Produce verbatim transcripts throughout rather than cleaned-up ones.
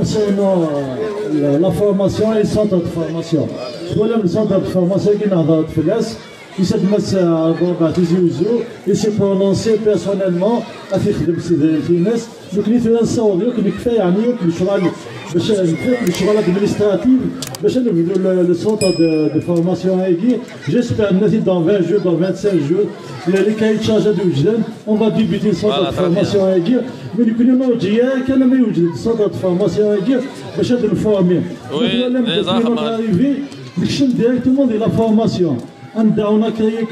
Concernant, euh, la, la formation et le centre de formation. Twalam le centre de formation-agi nehḍer-d fell-as, yusa-d Mass, euh, Robert Tizi Ouzou, il s'est prononcé personnellement ad t-ixdem s tedrimt-ines. Nekkni tura nessaweḍ yakk, nekfa yeɛni yakk lecɣal, bac ad nefru lecɣal administratif, bac ad nebdu le, le centre de, de formation-agi. J'espère nati dans vingt jours, dans vingt-cinq jours, les, les cahiers de charge ad wejden, on va débuter le centre de formation-agi. Mais nekkni ur neǧǧi ara kan ama yewjed le centre de formation-agi bac ad nformi. Oui, twalam, depuis notre arrivée, nekcem directement di la formation. Anda on a créé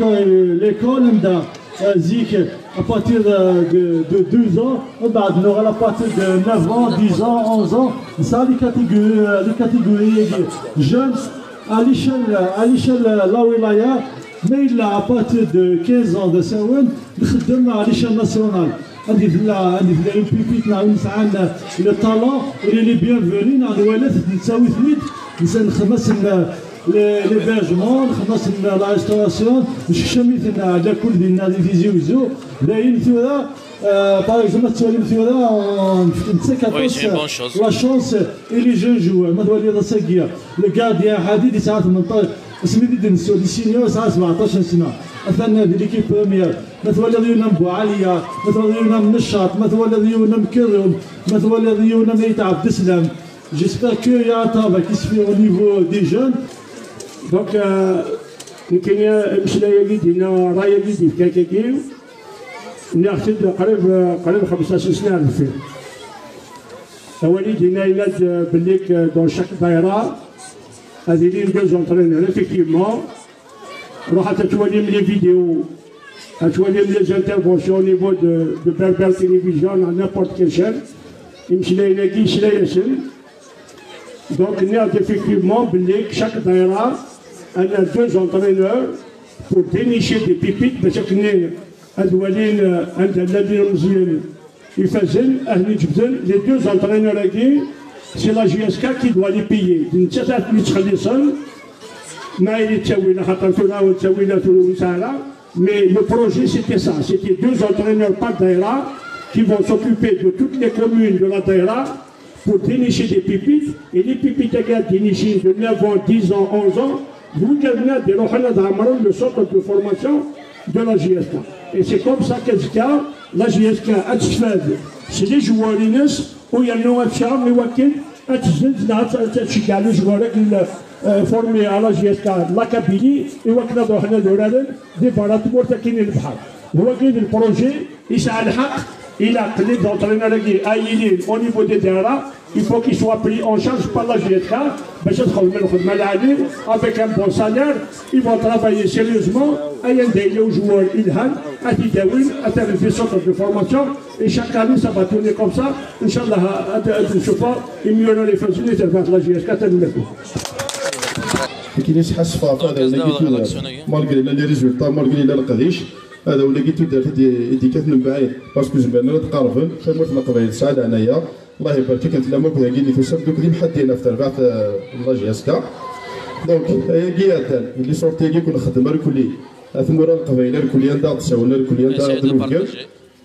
l'école, anda, euh, zik, à partir de, de, de douze ans, et ben, on aura à partir de neuf ans, dix ans, onze ans, ça, les catégories, euh, les catégories jeunes, à l'échelle, à l'échelle, euh, la wilaya, mais il a à partir de quinze ans de Sawan, نخدم à l'échelle nationale. Anda tella, anda tella une pépite, neɣ win yesɛan le talent, il est bienvenu, neɣ nwala-t, nettawi-ten-id, nxdem-asen le, l'hébergement, nxdem-asen la restauration, nekcem-iten lakul dinna di Tizi Uzzu. Dayen tura, euh, par exemple, ad twalim tura, euh, nettak aṭas la chance et les jeunes joueurs. Ma twaliḍ ass-agi, le gardien Ḥadid yesɛa tmenṭac, asmi d-nsuɣ di senior yesɛa sebɛeṭṭac n sna. Atan di l'équipe première. Ma twaliḍ yiwen am Buɛaliya, ma twaliḍ yiwen am Neccaṭ, ma twaliḍ yiwen am Kirum, ma twaliḍ yiwen am Ayt Ɛebdeslam. J'espère qu'il y a un travail qui se fait au niveau des jeunes. Donc, euh, nekkini ameslay-agi d-yenna, ṛṛay-agi d-yefka akkagi, nniɣ-t-id qrib, qrib xemsa sna ar deffir. Awal i d-yenna, yenna-d, euh, belli que dans chaque daïra, ad ilin deux entraîneurs, effectivement. Ruḥet ad twalim les vidéos, ad twalim les interventions au niveau de, de Berbère Télévision, à n'importe quelle chaîne. Imeslayen-agi, yesla-yasen. Donc, nniɣ-d effectivement belli chaque daïra, on a deux entraîneurs pour dénicher des pépites, bac akken ad walin, euh, anda llan ilemẓiyen ifazen, ad ten-id-jebden. Les deux entraîneurs-agi, c'est la J S K qui doit les payer. D nettat ara ten-yettxelliṣen, ma yella ttawil, axaṭer tura ur ttawil, tura ur nesɛi ara. Mais le projet, c'était ça. C'était deux entraîneurs par daïra qui vont s'occuper de toutes les communes de la daïra pour dénicher des pépites. Et les pépites-agi ad dénicher de neuf ans, dix ans, onze ans, d wigad-nni ad iruḥen ad ɛemmren le centre de formation de la J S K. Et c'est comme ça qu'azekka la J S K ad testfad s les joueurs-ines, u yernu ad tcerrem i wakken ad tezzenz neɣ ad, ad tceggeɛ les joueurs akken, euh, formés à la J S K, la Kabylie, i wakken ad ruḥen ad uraren di berra n tmurt akkin i lebḥer. D wagi d le projet, yesɛa lḥeqq, ilaq les entraîneurs-agi ad yilin au niveau des daïra, il faut qu'ils soient pris en charge par la J S K, bac ad xedmen lxedma lɛali, avec un bon salaire, ils vont travailler sérieusement, ayen d ayla ujwar ilhan, ad t-id-awin, ad t-rren fi centre de formation, et chaque année ça va tourner comme ça, inchallah, ad, ad ncufa, imi ur ifazen i terbaɛt la J S K, tanemmirt. Nekkin sḥassfeɣ ɣef wadawen-agi tura, malgré llan les résultats, malgré llan leqdic, wadawen-agi n tudert i d-, i d-yekkaten mebɛid, parce que zemren ad qerben, tamurt n Leqbayel tesɛa leɛnaya. Allah ibarek-iken, tellam akk dagi, tusam-d akk d imḥaddiyen ɣef terbaɛt, eh, n la J S K. Donc, ayagi iɛeddan, les sorties-agi kun nxeddem irkelli, a tmura n Leqbayel irkelli, anda ɣ-d-sawlen irkelli, anda ɣ-d-nufgen.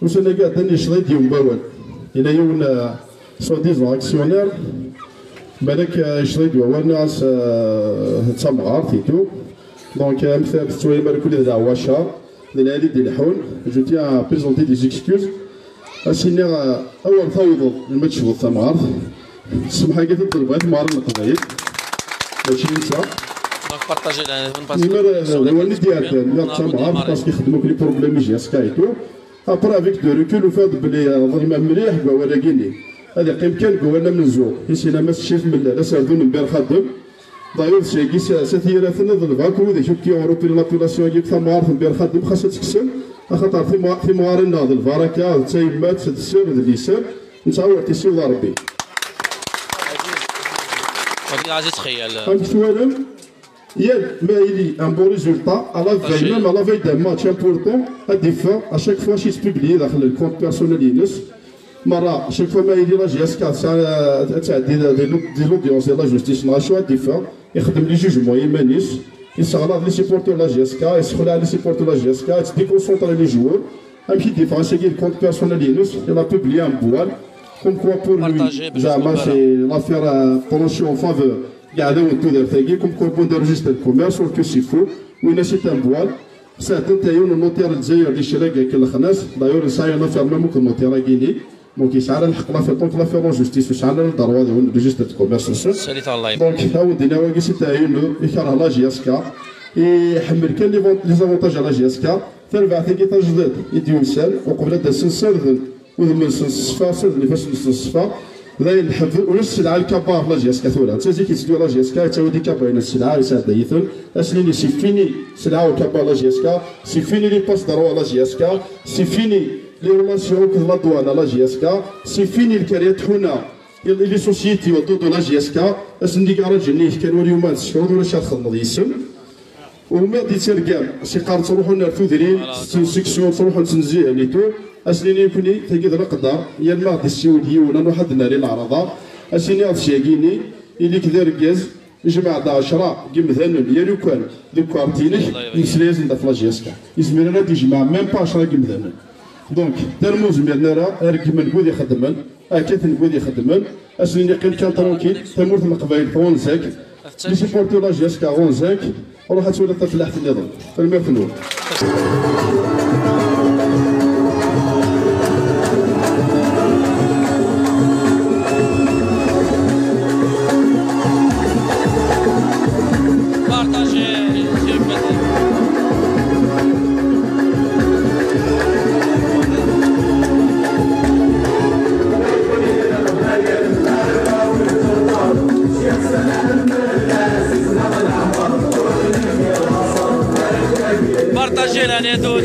Ussan-agi iɛeddan yecḍeḥ-d yiwen wawal. Yella yiwen, eh, soi-disant actionnaire, balak, eh, yecḍeḥ-d wawal, nniɣ-as, eh, d tamɣart et tout. Donc, am tettwalim irkelli d aɛwaca. D lɛali d-ileḥḥun, je tiens à présenter des excuses. Ad s-iniɣ, eh, awer tawḍeḍ, ma tecbuḍ tamɣart, semḥ-agi teḍleb ɣer temɣart n Leqbayel. Mačči netta. Donc, partagez la, vous ne passez Imer, eh, d awal i d-iɛeddan, nniɣ d tamɣart, parce que ixeddem akk les problèmes i J S K et tout. Après, avec de recul, ufiɣ-d belli, eh, ḍelmeɣ mliḥ deg wawal-agi-nni. Ad iqqim kan deg wawal amenzu, i s-yenna Mass Ccix Mellal, aserdun n Bir Xaddem. D'ailleurs, seg-i s, s at Yiraten ad ḍelbeɣ akk widak akk i Europe l'appellation-agi deg tamɣart n Bir Xaddem, xas ad tt-kksen, axaṭer timɣ-, timɣarin-nneɣ d lbaraka, d tayemmat, d sser, d liser, nettɛawad tissiwḍ a Rebbi. Amek twalam? Yal ma yili un bon résultat, à la veille même, à la veille d'un match important, ad d-iffeɣ à chaque fois, chez publié daxel le compte personnel-ines. Merra, chaque fois ma yili la J S K tesɛa, ad tɛeddi di, di, di l'audience de la justice, neɣ acu ad d-iffeɣ, ixdem les jugements i yiman-is, yesseɣlaḍ les supporters la J S K, yessexlaɛ les supporters la J S K, yettdéconcentrer les joueurs. Amek i d-iffeɣ ass-agi le compte personnel-ines, il a publié un voile. Comme quoi pour lui, zeɛma c'est l'affaire, euh, penchée en faveur n yiɛdawen n tudert-agi, comme quoi bon, d registre de commerce, or que c'est faux, winna c'est un voile. Sɛeddent yiwen n notaire n Lezzayer di Craig akken lexnas, d'ailleurs nesɛa une affaire même akked notaire-agi-ni, donc yesɛa ara lḥeqq l'affaire, donc l'affaire en justice, ur sɛan ara le droit d yiwen registre de commerce-nsen. Salut, Tarlay. Donc, a wen-d-iniɣ wagi c'est un homme ikerh la J S K, iḥemmel kan les van-, les avantages à la J S K, tarbaɛt-agi tajdiṭ i d-yusan, uqbel ad d-asen ssarden udem-nsen s ṣṣfa, ssarden ifassen-nsen s ṣṣfa. Dayen, nḥebbes, ulac sselɛa lkaba ɣef la J S K tura. Netta zik yetteddu la J S K, yettawi-d ikaba-ines sselɛa, yesɛedda-iten. Ad sen-nini c'est fini sselɛa ukaba la J S K, c'est fini les passe-droits la J S K, c'est fini les relations akked la douane la J S K, c'est fini lkarya tḥuna, les sociétés autour de la J S K. Ad sen-nini garage-nni kan wal yuman s ccɣel ulac ad txedmeḍ yes-sen. Umi ɣ-d-yettargam, s iqqar ttruḥun ar tudrin, s tsenseksyon, ttruḥun s nzihen et tout, ad s-nini nekni, tagi d leqder, yal ma ɣ-d-yessiwel yiwen, ad nruḥ ad d-nerr i leɛraḍa, ad s-nini ɣef syagi-nni, ili-k d argaz, jmeɛ-d ɛecra n yimdanen, yal ukan, deg ukarti-inek, yemmeslay-asen-d ɣef la J S K. Yezmer ara d-yejmeɛ même pas ɛecra n yimdanen. Donc, ddan ur zmiren ara, reggmen deg wid ixeddmen, akka-ten deg wid ixeddmen, ad s-nini qqim kan tranquille, tamurt n Leqbayel tɣunza-k, les supporters la J S K ɣunza-k, ruḥ ad twaliḍ tafellaḥt nniḍen. Tanemmirt-nwen. Partagez, s'il vous plaît. Partagez la, les deux.